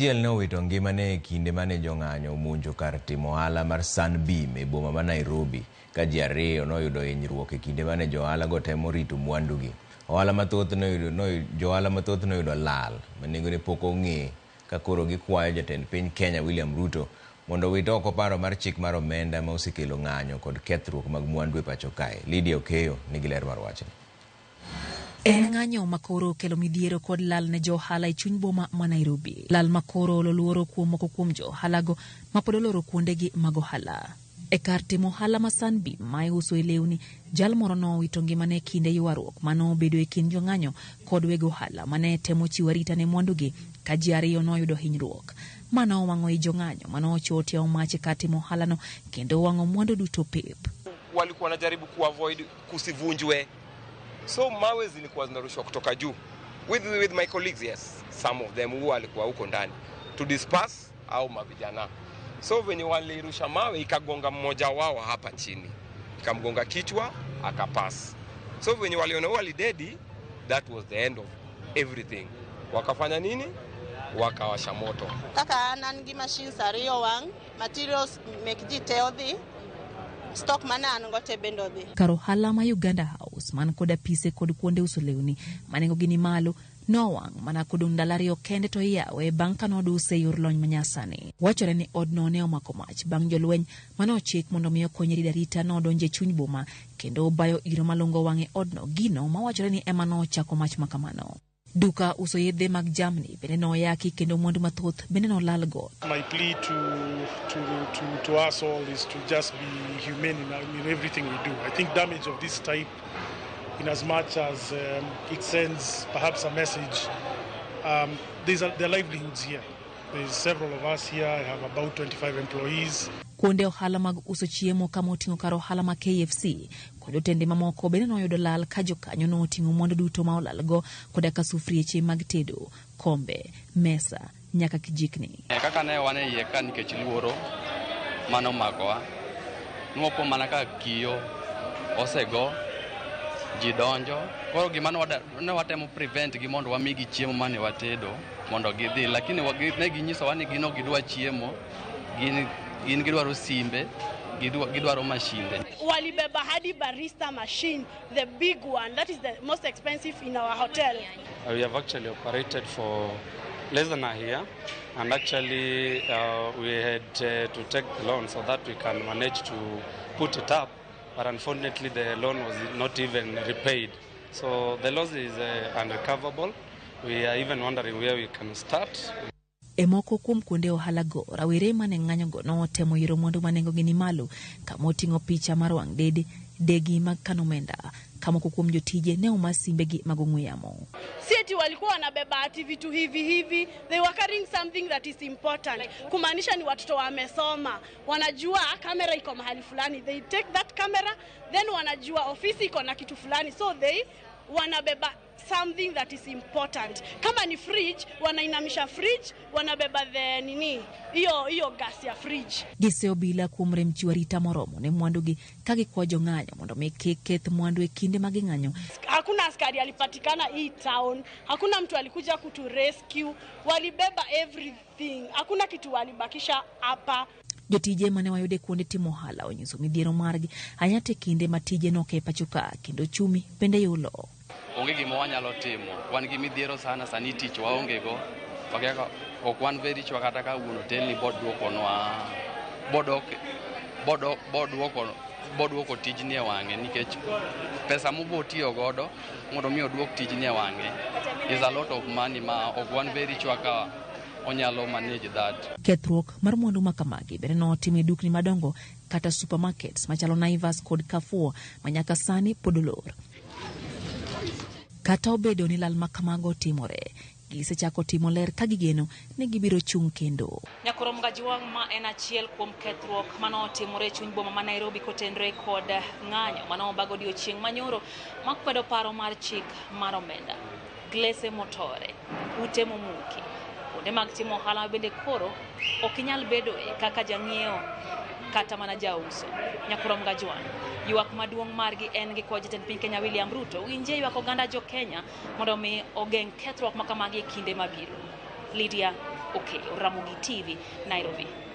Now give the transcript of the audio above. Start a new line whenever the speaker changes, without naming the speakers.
Achiel ne owito ngimane e kinde mane jong'anyo omonjo kar timo ohala mar Sunbeam e boma ma Nairobi ka ji ariyo noyudo hinyruok e kinde mane johala go temo rito mwandugi. Ohala mathoth noyudo johala mathoth noyudo lal ma nengone pok ong'e ka koro gikwayo jatend piny Kenya William Ruto mondo owit oko paro mar chik mar omenda ma osekelo ng'anyo kod kethruok mag mwandu e pacho kae. Lydia Okeyo nigi ler mar wachni.
En ng'anyo makoro okelo midhiero kod lal ne johala e chuny boma ma Nairobi. Lal makoro olo luoro kuom moko kuom johalago mapod oloro kuondegi mag ohala. E kar timo ohala ma Sunbeam ma iuso e lewni, jal moro nowito ngimane e kinde ywaruok manobedo e kind jong'anyo kod weg ohala mane temo chiwo arita ne mwandugi ka ji ariyo noyudo hinyruok. Ma nowang'o i jong'anyo manochowo tiawo mach e kar timo ohalano kendo wang'o mwandu duto pep.
Walikuwa wanajaribu kuavoid kusivunjwe, so mawe zilikuwa zinarushwa kutoka juu with my colleagues, yes, some of them huwa walikuwa huko ndani to disperse au mavijana. So venye walirusha mawe ikagonga mmoja wao hapa chini, ikamgonga kichwa, akapass. So venye waliona huwa alidedi, that was the end of everything. Wakafanya nini? Wakawasha moto.
Kaka an an gi machines ariyo wang', materials mek ji te odhi, stock mane an go te bende odhi.
Kar ohala ma Uganda House man kod apise kod kuonde uso lewni ma nengogi ni malo nowang' mana kodong' ndalo ariyo kende to iyawe bang' ka noduse e yor lony manyasani. Wachore ni odno ne omako mach bang' jolweny mane ochik mondo mi okony rito arita nodonjo e chuny boma kendo bayo iro malungo wang' e odno, gino mawachore ni ema nochako mach makamano. Duka uso yedhe mag jamni bende noyaki kendo mwandu mathoth bende nolalgo.
My plea to us all is to just be humane in everything we do. I think damage of this type, in as much as it sends perhaps a message, there are livelihoods here. There's several of us here. I have about 25 employees.
Kuonde ohala mag uso chiemo kama oting'o kar ohala ma KFC kod otende mamoko bende noyudo lal ka jokanyo noting'o mwandu duto ma olalgo koda ka sufrieche mag tedo, kombe, mesa nyaka kijikni.
Kaka ne wan e iye ka nikech luoro manomakowa, nwapo mana ka kiyo osego ji donjo. Koro gima ne watemo prevent gi mondo wamigi chiemo mane watedo mondo gidhi, lakini ne ginyisowa ni gin ok gidwa chiemo, gin gidwaro simbe, gidwaro mashinde.
Walibeba hadi barista machine, the big one, that is the most expensive in our hotel.
We have actually operated for less than a year, and actually we had to take the loan so that we can manage to put it up, but unfortunately the loan was not even repaid. So the loss is unrecoverable. We are even wondering where we can start.
E moko kuom kuonde ohala go, rawere mane ng'anyogo notemo yiero mwandu ma nengogi ni malo kama oting'o picha mar wang' dede, degi mag kano omenda, ka moko kuom jotije ne oma simbegi mag ong'we yamo.
Si eti walikuwa wanabeba ati vitu hivi hivi, they were carrying something that is important. Kumaanisha ni watoto wamesoma, wanajua kamera iko mahali fulani, they take that camera, then wanajua ofisi iko na kitu fulani, so they wanabeba something that is important. Kama ni fridge, wanainamisha fridge, wanabeba the nini, hiyo hiyo gas ya fridge.
Giseyo obila kuom rem chiwo arita moromo ne mwandugi ka gikwayo jong'anyo mondo mi kik keth mwandu e kinde ma ging'anyo.
Hakuna askari alipatikana hii town, hakuna mtu alikuja kutu rescue, walibeba everything, hakuna kitu walibakisha hapa.
Jotije mane wayude kuonde timo ohala onyiso midhiero margi ahinya to e kinde ma tije noke e pacho ka kendo ochumi bende yulo.
Onge gima wanyalo timo, wan gi midhiero sana. Sani tich waonge go, wakia, ok wan very sure kata ka wuon otelni boduokonwa bodok bodok boduoko boduoko tijni e wang'e, nikech pesa mobotiyo godo mondo mi oduok tijni e wang'e is a lot of money ma ok wan very sure ka onyalo manage that.
Kethruok mar mwandu ma kamagi bende notim e dukni madongo kata supermarkets machalo Naivas kod Carrefour ma nyaka sani pod olor. Kata obedo ni lal ma kamago timore, gisechako timo ler ka gigeno ni gibiro chung' kendo.
Nyakoro Mgajuang' ma en achiel kuom kethruok manotimore e chuny boma ma Nairobi kotenore kod ng'anyo manobago odiochieng' manyoro makwedo paro mar chik mar omenda. Glese motore, ute momuki, kuonde mag timo ohala bende koro ok inyal bedoe kaka jang'iewo kata mana jauso. Nyakoro Mgajuang', ywak maduong' margi en gi kwa jatend piny Kenya William Ruto winje ywak oganda jo Kenya mondo mi ogeng' kethruok ma kamagi e kinde mabiro. Lydia. Okeyo, Ramogi TV, Nairobi.